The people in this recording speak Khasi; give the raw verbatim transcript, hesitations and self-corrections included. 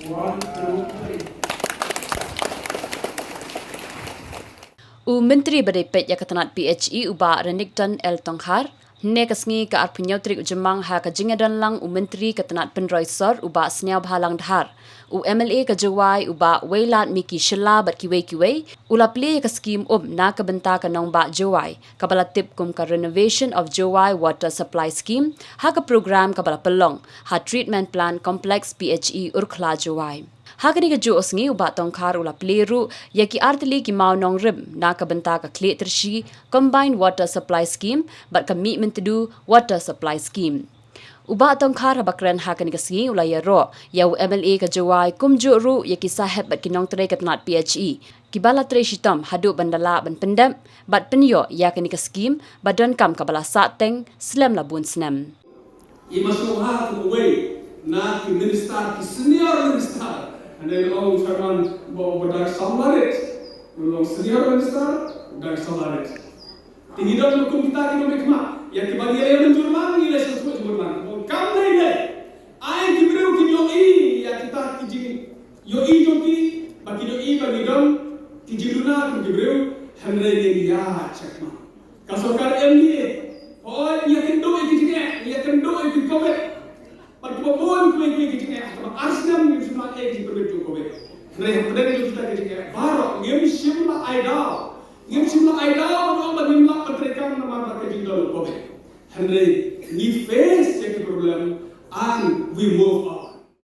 U Myntri ba dei peit ïa ka tnat P H E u Bah Renikton L Tongkhar, hynne ka sngi ka arphew hynñiew tarik u Jymmang ha ka jingïadon lang u Myntri ka tnat pynroi sor u Bah Sniawbhalang Dhar, u M L A ka Jowai u Bah Wailadmiki Shylla bad kiwei kiwei, u la plie ïa ka skhim um na ka bynta ka nongbah Jowai, kaba la tip kum ka Renovation of Jowai Water Supply Scheme, ha ka program kaba la pynlong ha Treatment Plant Complex P H E Urkhla Jowai. Ha kane kajuh u sngi u Bah Tongkhar u la plie ruh ïa ki artylli ki maw nongrim na ka bynta ka Khlieh Tyrshi Combined Water Supply Scheme bad ka Mihmyntdu Water Supply Scheme. U Bah Tongkhar haba kren ha kane ka sngi u la ïaroh ïa u M L A ka Jowai kumjuh ruh ïa ki sahep bad ki nongtrei ka tnat P H E, kiba la trei shitom haduh ban da lah ban pyndep bad pynïoh ïa kane ka skhim ba donkam kaba la sahteng slem la bun snem. I ma sngewbha kum uwei na ki minister, ki senior minister. Hynrei u ong chairman ba u dang samla rit. U ong senior minister, u dang samla rit. Te ngi don kum kita ki nongmihkhmat. Ïa kiba ngi ïa mynjur lang ngi leh sngewthuh jingmut lang. Ong kam lei lei. Ai ki briew ki ïohi ïa kita ki jingïohi jong ki, ba ki ïohi ba ngi don ki jingduna kum ki briew. Hynrei ngi ïa check ma. Ka sorkar M D A, hooid, ngi ïakynduh ïa ki jingeh, ngi ïakynduh ïa ki covid. Bad kiba bun kiwei kiwei ki jingeh, kaba ar snem ngim shym la ai ki permit jong covid. Hynrei hapdeng jong kita ki jingeh baroh, ngim shym la ai daw. Ngim shym la ai daw ban ong ba ngim lah ban treikam namar ba ka jingdon covid. Hynrei ngi face ïa ki problem and we move on.